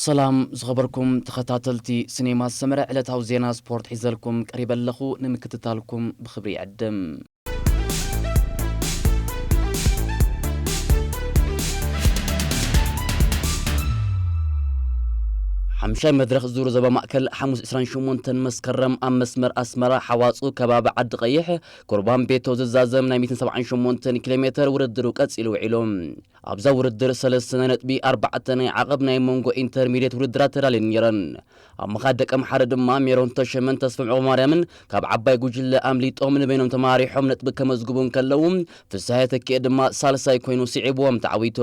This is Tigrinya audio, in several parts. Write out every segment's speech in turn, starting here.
ሰላም ዝኸበርኩም ተኸታተልቲ ሲኔማ ሰመረ፣ ዕለታዊ ዜና ስፖርት ሒዘልኩም ቀሪበ ኣለኹ። ንምክትታልኩም ብኽብሪ ይዕድም። ሓምሻይ መድረኽ ዙር ዞባ ማእከል ሓሙስ ዕስራን ሸሞንተን መስከረም ኣብ መስመር ኣስመራ ሓዋጹ ከባቢ ዓዲ ቀይሕ ቁርባን ቤቶ ዝዛዘም ናይ ሚእትን ሰብዓን ሸሞንተን ኪሎ ሜተር ውድድሩ ቀጺሉ ውዒሉ። ኣብዛ ውድድር ሰለስተ ናይ ነጥቢ ኣርባዕተ ናይ ዓቐብ ናይ መንጎ ኢንተርሚድየት ውድድራት ተዳልየን ነይረን። ኣብ ምኻድ ደቀምሓረ ድማ ሜሮን ተሸመን ተስፎም ዑቕባማርያምን ካብ ዓባይ ጉጅለ ኣምሊጦም ንበይኖም ተማሪሖም ነጥቢ ከመዝግቡ እንከለዉ፣ ፍስሃየ ተኪኤ ድማ ሳልሳይ ኮይኑ ስዒብዎም ተዓዊቱ።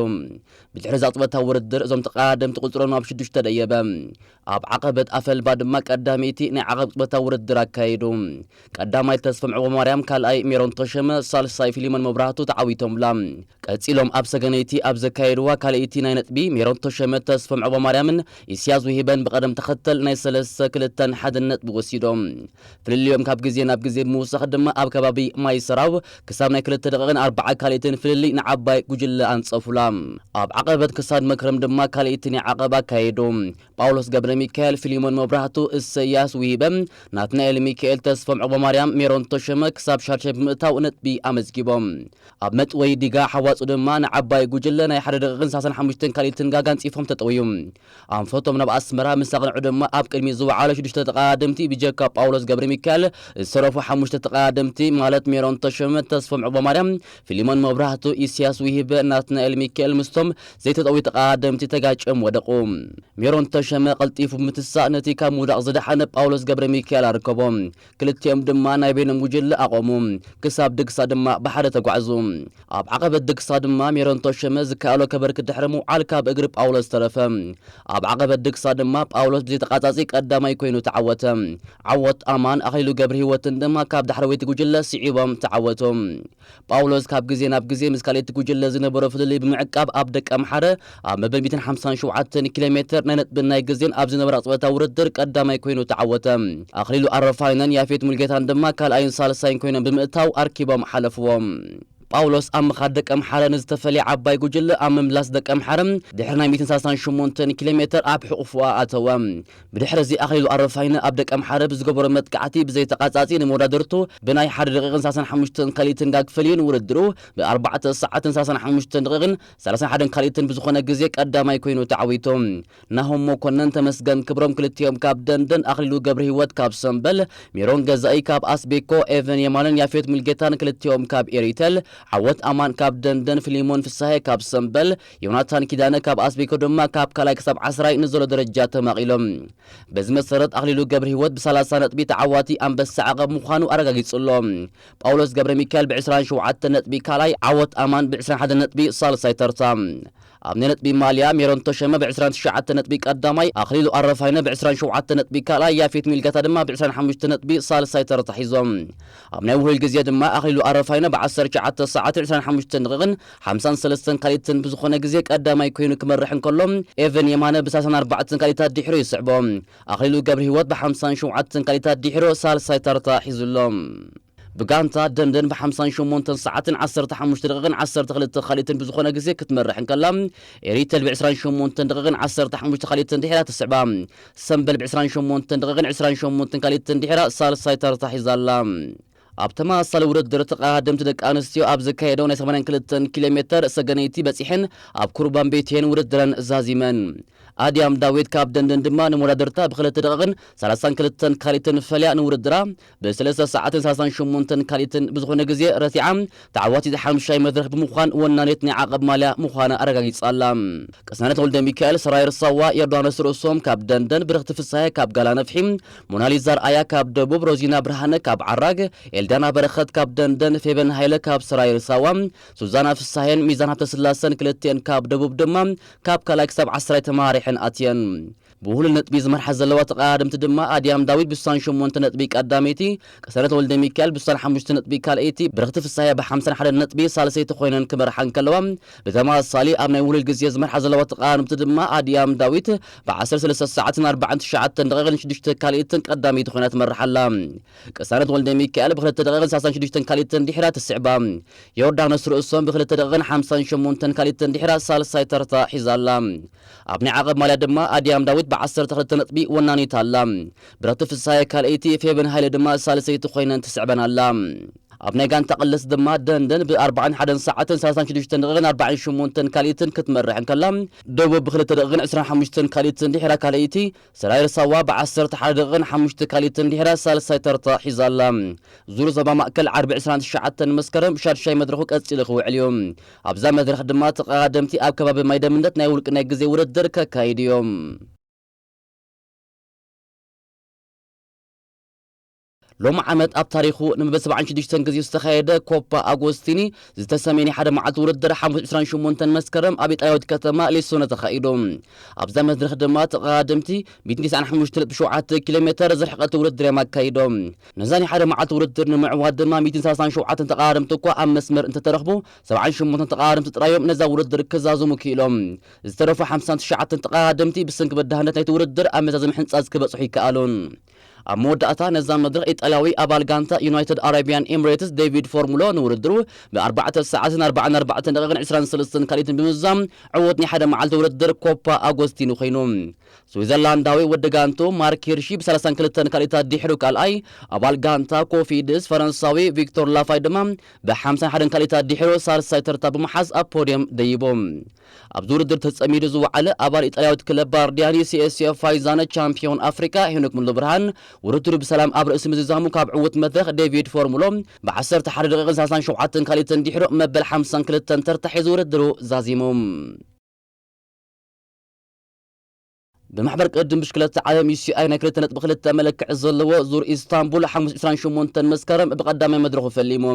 ብድሕሪ እዛ ቅጽበታዊ ውድድር እዞም ተቐዳደምቲ ቁጽሮም ናብ ሽዱሽተ ደየበ። ኣብ ዓቐበት ኣፈልባ ድማ ቀዳመይቲ ናይ ዓቐብ ቅጽበታዊ ውድድር ኣካየዱ። ቀዳማይ ተስፎም ዑቕባማርያም፣ ካልኣይ ሜሮን ተሸመ፣ ሳልሳይ ፊሊሞን መብራህቱ ተዓዊቶምላ። ቀጺሎም ኣብ ሰገነይቲ ኣብ ዘካየድዋ ካልኣይቲ ናይ ነጥቢ፣ ሜሮን ተሸመ፣ ተስፎም ዑቕባማርያምን ኢስያስ ውሂበን ብቐደም ተኸተል ናይ ሰለስተ ክልተን ሓደን ነጥቢ ወሲዶም። ፍልልዮም ካብ ግዜ ናብ ግዜ ብምውሳኽ ድማ ኣብ ከባቢ ማይ ሰራው ክሳብ ናይ ክልተ ደቂቕን ኣርባዓ ካልኢትን ፍልልይ ንዓባይ ጉጅለ ኣንጸፉላ። ኣብ ዓቐበት ክሳድ መክረም ድማ ካልኢትን ዓቐብ ኣካየዱ። ጳውሎስ ገብረ ሚካኤል፣ ፊሊሞን መብራህቱ፣ እሰያስ ውሂበ፣ ናትናኤል ሚካኤል፣ ተስፎም ዑቕባማርያም፣ ሜሮን ተሸመ ክሳብ ሻድሻይ ብምእታው ነጥቢ ኣመዝጊቦም። ኣብ መጥወይ ዲጋ ሓዋጹ ድማ ንዓባይ ጉጅለ ናይ ሓደ ደቂቕን ሰላሳን ሓሙሽተን ካልኢትን ጋጋ ኣንጺፎም ተጠውዩ። ኣንፈቶም ናብ ኣስመራ ምስ ኣቕንዑ ድማ ኣብ ቅድሚ ዝወዓሉ ሽዱሽተ ተቐዳደምቲ ብጀካ ጳውሎስ ገብረ ሚካኤል ዝተረፉ ሓሙሽተ ተቐዳደምቲ ማለት ሜሮን ተሸመ፣ ተስፎም ዑቕባማርያም፣ ፊሊሞን መብራህቱ፣ ኢስያስ ውሂበ፣ ናትናኤል ሚካኤል ምስቶም ዘይተጠውዩ ተቐዳደምቲ ተጋጭዮም ወደቑ። ሜሮን ተሸመ ቀልጢፉ ብምትሳእ ነቲ ካብ ምውዳቕ ዝደሓነ ጳውሎስ ገብረ ሚካኤል ኣርከቦ። ክልቲኦም ድማ ናይ በይኖም ጉጅለ ኣቖሙ። ክሳብ ድግሳ ድማ ብሓደ ተጓዕዙ። ኣብ ዓቐበት ድግሳ ድማ ሜሮን ተሸመ ዝከኣሎ ከበርክት ድሕሪ ምውዓል ካብ እግሪ ጳውሎስ ተረፈ። ኣብ ዓቐበት ድግሳ ድማ ጳውሎስ ብዘይተቓጻጺ ቀዳማይ ኮይኑ ተዓወተ። ዓወት ኣማን፣ ኣኽሊሉ ገብረህይወትን ድማ ካብ ዳሕረወይቲ ጉጅለ ስዒቦም ተዓወቱ። ጳውሎስ ካብ ግዜ ናብ ግዜ ምስ ካልኣይቲ ጉጅለ ዝነበሮ ፍልልይ ብምዕቃብ ኣብ ደቀምሓረ ኣብ መበል ሚእትን ሓምሳን ሸውዓተን ኪሎ ሜተር ናይ ነጥብን ናይ ግዜን ኣብ ዝነበራ ቅጽበታዊ ውድድር ቀዳማይ ኮይኑ ተዓወተ። ኣኽሊሉ ኣረፋይነን ያፌት ሙልጌታን ድማ ካልኣይን ሳልሳይን ኮይኖም ብምእታው ኣርኪቦም ሓለፍዎም። ጳውሎስ ኣብ ምኻድ ደቀምሓረ ንዝተፈለየ ዓባይ ጉጅለ ኣብ ምምላስ ደቀምሓረ ድሕሪ ናይ ሚእትን ሰላሳን ሸሞንተን ኪሎ ሜተር ኣብ ሕቑፍኣ ኣተወ። ብድሕሪ እዚ ኣኽሊሉ ኣረፋይነ ኣብ ደቀምሓረ ብዝገበሮ መጥቃዕቲ ብዘይተቓጻጺ ንመወዳድርቱ ብናይ ሓደ ደቂቕን ሰላሳን ሓሙሽተን ካልኢትን ጋግ ፈልዩ ንውድድሩ ብኣርባዕተ ሰዓትን ሰላሳን ሓሙሽተን ደቂቕን ሰላሳን ሓደን ካልኢትን ብዝኾነ ግዜ ቀዳማይ ኮይኑ ተዓዊቱ። ናሆም መኮነን፣ ተመስገን ክብሮም ክልቲኦም ካብ ደንደን፣ ኣኽሊሉ ገብረህይወት ካብ ሰምበል፣ ሜሮን ገዛኢ ካብ ኣስቤኮ፣ ኤቨን የማነን ያፌት ሙልጌታን ክልቲኦም ካብ ኤሪተል፣ ዓወት ኣማን ካብ ደንደን፣ ፊሊሞን ፍስሃየ ካብ ሰምበል፣ ዮናታን ኪዳነ ካብ ኣስቤኮ ድማ ካብ ካልኣይ ክሳብ ዓስራይ ንዘሎ ደረጃ ተማቒሎም። በዚ መሰረት ኣኽሊሉ ገብረህይወት ብሰላሳ ነጥቢ ተዓዋቲ ኣንበሳ ዓቐብ ምዃኑ ኣረጋጊጹ ኣሎ። ጳውሎስ ገብረ ሚካኤል ብዕስራን ሸውዓተን ነጥቢ ካልኣይ፣ ዓወት ኣማን ብዕስራን ሓደን ነጥቢ ሳልሳይ ተርታ። ኣብ ናይ ነጥቢ ማልያ ሜሮን ተሸመ ብዕስራን ትሽዓተን ነጥቢ ቀዳማይ፣ ኣኽሊሉ ኣረፋይነ ብዕስራን ሸውዓተን ነጥቢ ካልኣይ፣ ያፌት ሚልጋታ ድማ ብዕስራን ሓሙሽተን ነጥቢ ሳልሳይ ተርታ ሒዞም። ኣብ ናይ ውህሉል ግዜ ድማ ኣኽሊሉ ኣረፋይነ ብዓሰርተ ትሽዓተ ሰዓት ዕስራን ሓሙሽተን ደቂቕን ሓምሳን ሰለስተን ካልኢትን ብዝኾነ ግዜ ቀዳማይ ኮይኑ ክመርሕ እንከሎ፣ ኤቨን የማነ ብሰላሳን ኣርባዕተን ካልኢታት ድሒሩ ይስዕቦ። ኣኽሊሉ ገብረህይወት ብሓምሳን ሸውዓተን ካልኢታት ድሒሩ ሳልሳይ ተርታ ሒዙ ኣሎ። ብጋንታ ደንደን ብሓምሳን ሸሞንተን ሰዓትን ዓሰርተ ሓሙሽተ ደቂቕን ዓሰርተ ክልተ ካልኢትን ብዝኾነ ግዜ ክትመርሕ እንከላ፣ ኤሪተል ብዕስራን ሸሞንተን ደቂቕን ዓሰርተ ሓሙሽተ ካልኢትን ድሒራ ትስዕባ። ሰምበል ብዕስራን ሸሞንተን ደቂቕን ዕስራን ሸሞንተን ካልኢትን ድሒራ ሳልሳይ ተርታ ሒዛ ኣላ። ኣብ ተመሳሳሊ ውድድር ተቐዳደምቲ ደቂ ኣንስትዮ ኣብ ዘካየደው ናይ ሰማንያን ክልተን ኪሎ ሜተር ሰገነይቲ በጺሐን ኣብ ኩርባን ቤትየን ውድድረን ዛዚመን። ኣድያም ዳዊት ካብ ደንደን ድማ ንመወዳድርታ ብክልተ ደቂቕን ሰላሳን ክልተን ካልኢትን ፈልያ ንውድድራ ብሰለስተ ሰዓትን ሰላሳን ሸሞንተን ካልኢትን ብዝኾነ ግዜ ረቲዓ ተዓዋቲት ሓምሻይ መድረኽ ብምዃን ወናኔት ናይ ዓቐብ ማልያ ምዃና ኣረጋጊጻ ኣላ። ቅሳነት ወልደ ሚካኤል፣ ሰራየር ሳዋ፣ ዮርዳኖስ ርእሶም ካብ ደንደን፣ ብርኽቲ ፍስሃየ ካብ ጋላ ነፍሒ፣ ሞናሊዛ ኣርኣያ ካብ ደቡብ፣ ሮዚና ብርሃነ ካብ ዓራግ፣ ኤልዳና በረኸት ካብ ደንደን፣ ፌበን ሃይለ ካብ ሰራየር ሳዋ፣ ሱዛና ፍስሃየን ሚዛን ሃብተስላሰን ክልቲኤን ካብ ደቡብ ድማ ካብ ካልኣይ ክሳብ ዓስራይ ተመራሪሐን ኣትየን። ብውህሉል ነጥቢ ዝመርሓ ዘለዋ ተቐዳደምቲ ድማ ኣድያም ዳዊት ብስሳን ሸሞንተ ነጥቢ ቀዳመይቲ፣ ቅሳነት ወልደ ሚካኤል ብስሳን ሓሙሽተ ነጥቢ ካልኣይቲ፣ ብርኽቲ ፍሳየ ብሓምሳን ሓደን ነጥቢ ሳልሰይቲ ኮይነን ክመርሓ እንከለዋ፣ ብተመሳሳሊ ኣብ ናይ ውህሉል ግዜ ዝመርሓ ዘለዋ ተቐዳደምቲ ድማ ኣድያም ዳዊት ብ ዓሰርተ ሰለስተ ሰዓትን ኣርባዓን ትሽዓተን ደቂቕን ሽዱሽተ ካልኢትን ቀዳመይቲ ኮይና ትመርሕ ኣላ። ቅሳነት ወልደ ሚካኤል ብክልተ ደቂቕን ሰላሳን ሽዱሽተን ካልኢትን ድሒራ ትስዕባ። ዮርዳኖስ ርእሶም ብክልተ ደቂቕን ሓምሳን ሸሞንተን ካልኢትን ድሒራ ሳልሳይ ተርታ ሒዛ ኣላ። ኣብ ናይ ዓቐብ ማልያ ድማ ኣድያም ዳዊት ብ ዓሰርተ ክልተ ነጥቢ ወናኒት ኣላ። ብረኽቲ ፍሳየ ካልኣይቲ፣ ፌበን ሃይለ ድማ ሳልሰይቲ ኮይነን ትስዕበን ኣላ። ኣብ ናይ ጋንታ ቅልስ ድማ ደንደን ብ ኣርባዓን ሓደን ሰዓትን ሰላሳን ሽዱሽተን ደቂቕን ኣርባዓን ሸሞንተን ካልኢትን ክትመርሕ እንከላ፣ ደቡብ ብክልተ ደቂቕን ዕስራን ሓሙሽተን ካልኢትን ድሒራ ካልኣይቲ፣ ሰራይር ሳዋ ብ ዓሰርተ ሓደ ደቂቕን ሓሙሽተ ካልኢትን ድሒራ ሳልሳይ ተርታ ሒዛ ኣላ። ዙር ዞባ ማእከል ዓርቢ ዕስራን ትሽዓተን መስከረም ብ ሻድሻይ መድረኹ ቀጺሉ ክውዕል እዩ። ኣብዛ መድረኽ ድማ ተቐዳደምቲ ኣብ ከባቢ ማይ ደምነት ናይ ውልቂ ናይ ግዜ ውድድር ከካይዱ እዮም። ሎሚ ዓመት ኣብ ታሪኹ ንመበል ሰብዓን ሽዱሽተን ግዜ ዝተኻየደ ኮፓ ኣጎስቲኒ ዝተሰመየ ናይ ሓደ መዓልቲ ውድድር ሓሙስ ዕስራን ሸሞንተን መስከረም ኣብ ኢጣልያዊት ከተማ ሌሶኖ ተኻይዱ። ኣብዛ መድረኽ ድማ ተቐዳደምቲ ሚእትን ተስዓን ሓሙሽተ ነጥቢ ሸውዓተ ኪሎ ሜተር ዝርሕቐት ውድድር እዮም ኣካይዶም። ነዛ ናይ ሓደ መዓልቲ ውድድር ንምዕዋት ድማ ሚእትን ሰላሳን ሸውዓተን ተቐዳደምቲ እኳ ኣብ መስመር እንተተረኽቡ፣ ሰብዓን ሸሞንተን ተቐዳደምቲ ጥራዮም ነዛ ውድድር ክዛዘሙ ክኢሎም። ዝተረፉ ሓምሳን ትሽዓተን ተቐዳደምቲ ብሰንኪ በዳህነት ናይቲ ውድድር ኣብ መዛዘሚ ሕንጻጽ ክበጽሑ ይከኣሉን። ኣብ መወዳእታ ነዛ መድረኽ ኢጣልያዊ ኣባል ጋንታ ዩናይትድ ኣረቢያን ኤምሬትስ ዴቪድ ፎርሙሎ ንውድድሩ ብ ኣርባዕተ ሰዓትን ኣርባዓን ኣርባዕተን ደቂቕን ዕስራን ሰለስተን ካልኢትን ብምዛም ዕዉት ናይ ሓደ መዓልቲ ውድድር ኮፓ ኣጎስቲኒ ኮይኑ። ስዊዘርላንዳዊ ወዲ ጋንቱ ማርክ ሂርሺ ብ ሰላሳን ክልተን ካልኢታት ድሕሩ ካልኣይ፣ ኣባል ጋንታ ኮፊድስ ፈረንሳዊ ቪክቶር ላፋይ ድማ ብ ሓምሳን ሓደን ካልኢታት ድሕሩ ሳልሳይ ተርታ ብምሓዝ ኣብ ፖድየም ደይቡ። ኣብዚ ውድድር ተጸሚዱ ዝወዓለ ኣባል ኢጣልያዊት ክለብ ባርዲያኒ ሲኤስኤፍ ፋይዛነ ቻምፒዮን ኣፍሪቃ ሄኖክ ሙሉ ብርሃን ውድድሩ ብሰላም ኣብ ርእሲ ምዝዛሙ ካብ ዕዉት መድረኽ ዴቪድ ፎርሙሎ ብ ዓሰርተ ሓደ ደቂቕን ሰላሳን ሸውዓተን ካልኢትን ድሕሩ መበል ሓምሳን ክልተን ተርታ ሒዙ ውድድሩ ዛዚሙ። ብማሕበር ቅድም ብሽክለታ ዓለም ዩ ሲ ኣይ ናይ ክልተ ነጥቢ ክልተ መለክዒ ዘለዎ ዙር ኢስታንቡል ሓሙስ ዕስራን ሸሞንተን መስከረም ብቐዳማይ መድረኹ ፈሊሙ።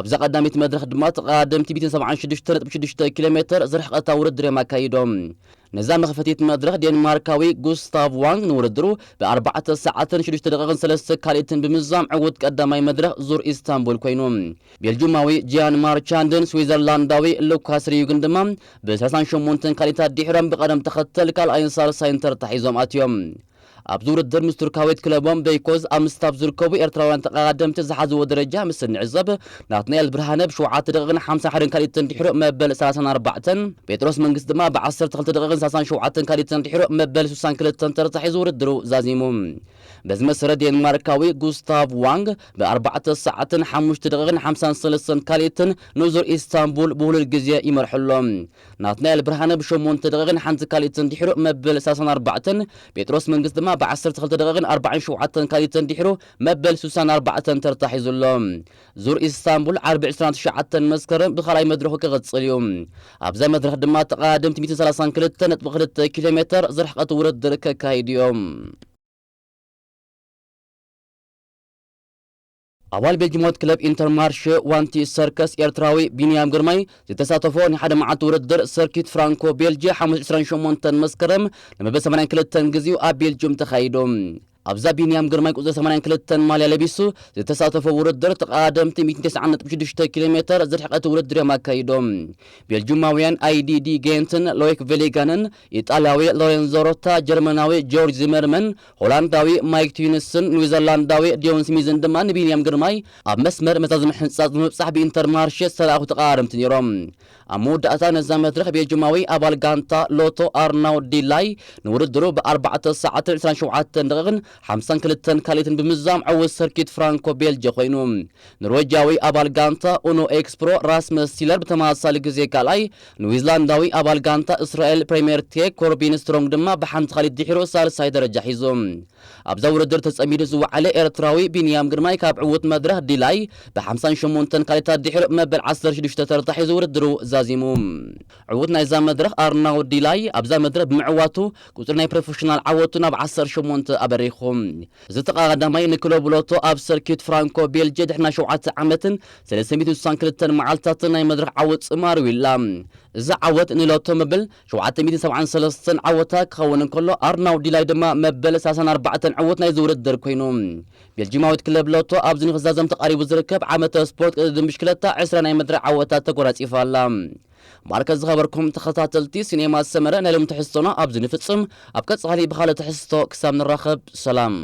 ኣብዛ ቀዳመይቲ መድረኽ ድማ ተቐዳደምቲ ሚእትን ሰብዓን ሽዱሽተ ነጥቢ ሽዱሽተ ኪሎ ሜተር ዝርሕቐታ ውድድር እዮም ኣካይዶም። ነዛ መኽፈቲት መድረኽ ዴንማርካዊ ጉስታቭ ዋንግ ንውድድሩ ብ ኣርባዕተ ሰዓትን ሽዱሽተ ደቂቕን ሰለስተ ካልኢትን ብምዛም ዕዉት ቀዳማይ መድረኽ ዙር ኢስታንቡል ኮይኑ። ቤልጁማዊ ጂያን ማርቻንድን ስዊዘርላንዳዊ ሉካስ ሪዩግን ድማ ብ ሰላሳን ሸሞንተን ካልኢታት ድሒሮም ብቐደም ተኸተል ካልኣይን ሳልሳይን ተርታ ሒዞም ኣትዮም። ኣብዚ ውድድር ምስ ቱርካዊት ክለቦም በይኮዝ ኣምስታብ ዝርከቡ ኤርትራውያን ተቐዳደምቲ ዝሓዝዎ ደረጃ ምስ እንዕዘብ፣ ናትናኤል ብርሃነ ብሸውዓተ ደቂቕን ሓምሳን ሓደን ካልኢትን ድሒሩ መበል ሰላሳን ኣርባዕተን፣ ጴጥሮስ መንግስት ድማ ብዓሰርተ ክልተ ደቂቕን ሰላሳን ሸውዓተን ካልኢትን ድሒሩ መበል ስሳን ክልተን ተርታ ሒዙ ውድድሩ ዛዚሙ። በዚ መሰረት ዴንማርካዊ ጉስታቭ ዋንግ ብ ኣርባዕተ ሰዓትን ሓሙሽተ ደቂቕን ሓምሳን ሰለስተን ካልኢትን ንዙር ኢስታንቡል ብውህሉል ግዜ ይመርሑ ኣሎ። ናትናኤል ብርሃነ ብሸሞንተ ደቂቕን ሓንቲ ካልኢትን ድሒሩ መበል ሰላሳን ኣርባዕተን፣ ጴጥሮስ መንግስት ድማ ብ ዓሰርተ ክልተ ደቂቕን ኣርባዓን ሸውዓተን ካልኢትን ድሒሩ መበል ስሳን ኣርባዕተን ተርታ ሒዙ ኣሎ። ዙር ኢስታንቡል ዓርቢ ዕስራን ትሽዓተን መስከረም ብኻልኣይ መድረኹ ክቕጽል እዩ። ኣብዛ መድረኽ ድማ ተቐዳደምቲ ሚእትን ሰላሳን ክልተ ነጥቢ ክልተ ኪሎ ሜተር ዝርሕቐት ውድድር ከካይዱ እዮም። ኣባል ቤልጅማዊት ክለብ ኢንተርማርሸ ዋንቲ ሰርከስ ኤርትራዊ ቢንያም ግርማይ ዝተሳተፎ ናይ ሓደ መዓልቲ ውድድር ሰርኪት ፍራንኮ ቤልጅ ሓሙስ ዕስራን ሸሞንተን መስከረም ንመበል ሰማንያን ክልተን ግዜኡ ኣብ ቤልጅም ተኻይዱ። ኣብዛ ቢንያም ግርማይ ቁጽሪ ሰማንያን ክልተን ማልያ ለቢሱ ዝተሳተፎ ውድድር ተቐዳደምቲ ሚእትን ተስዓን ነጥቢ ሽዱሽተ ኪሎ ሜተር ዝርሕቐት ውድድር እዮም ኣካይዶም። ቤልጁማውያን ኣይዲዲ ጌንትን ሎይክ ቬሊጋንን፣ ኢጣልያዊ ሎሬንዞ ሮታ፣ ጀርመናዊ ጆርጅ ዚመርመን፣ ሆላንዳዊ ማይክ ቱይንስን ኒውዚላንዳዊ ዲዮን ስሚዝን ድማ ንቢንያም ግርማይ ኣብ መስመር መዛዘሚ ሕንጻጽ ብምብጻሕ ብኢንተርማርሼ ዝተላእኹ ተቐራረምቲ ነይሮም። ኣብ መወዳእታ ነዛ መድረኽ ቤልጅማዊ ኣባል ጋንታ ሎቶ ኣርናው ዲላይ ንውድድሩ ብ ኣርባዕተ ሰዓትን ዕስራን ሸውዓተን ደቂቕን ሓምሳን ክልተን ካልኢትን ብምዛም ዕዉት ሰርኪት ፍራንኮ ቤልጀ ኮይኑ። ኖርዌጃዊ ኣባል ጋንታ ኡኖ ኤክስፕሮ ራስመስ ሲለር ብተመሳሳሊ ግዜ ካልኣይ፣ ኒውዚላንዳዊ ኣባል ጋንታ እስራኤል ፕሬምየር ቴክ ኮርቢን ስትሮንግ ድማ ብሓንቲ ካልኢት ድሒሩ ሳልሳይ ደረጃ ሒዙ። ኣብዛ ውድድር ተጸሚዱ ዝወዓለ ኤርትራዊ ቢንያም ግርማይ ካብ ዕዉት መድረኽ ዲላይ ብ ሓምሳን ሸሞንተን ካልኢታት ድሒሩ መበል ዓሰርተ ሽዱሽተ ተርታ ሒዙ ውድድሩ ተዛዚሙ። ዕውት ናይዛ መድረኽ ኣርናውድ ዲላይ ኣብዛ መድረኽ ብምዕዋቱ ቁጽሪ ናይ ፕሮፌሽናል ዓወቱ ናብ ዓሰርተ ሸሞንተ ኣበሪኹ። እዚ ተቐዳዳማይ ንክለብ ሎቶ ኣብ ሰርኪት ፍራንኮ ቤልጅ ድሕና ሸውዓተ ዓመትን ሰለስተ ሚእትን ስሳን ክልተን መዓልታትን ናይ መድረኽ ዓወት ጽማር ዊላ። እዚ ዓወት ንሎቶ መብል ሸውዓተ ሚእትን ሰብዓን ሰለስተን ዓወታ ክኸውን እንከሎ ኣርናውድ ዲላይ ድማ መበል ሰላሳን ኣርባዕተን ዕውት ናይዚ ውድድር ኮይኑ። ቤልጂማዊት ክለብ ሎቶ ኣብዚ ንክዛዘም ተቓሪቡ ዝርከብ ዓመተ ስፖርት ቅድድም ብሽክለታ ዕስራ ናይ መድረኽ ዓወታት ተጎናጺፋ ኣላ። ማርከ ዝኸበርኩም ተኸታተልቲ ሲኔማ ሰመረ ናይ ሎም ትሕዝቶና ኣብዚ ንፍጽም። ኣብ ቀጻሊ ብኻልእ ትሕዝቶ ክሳብ ንራኸብ ሰላም።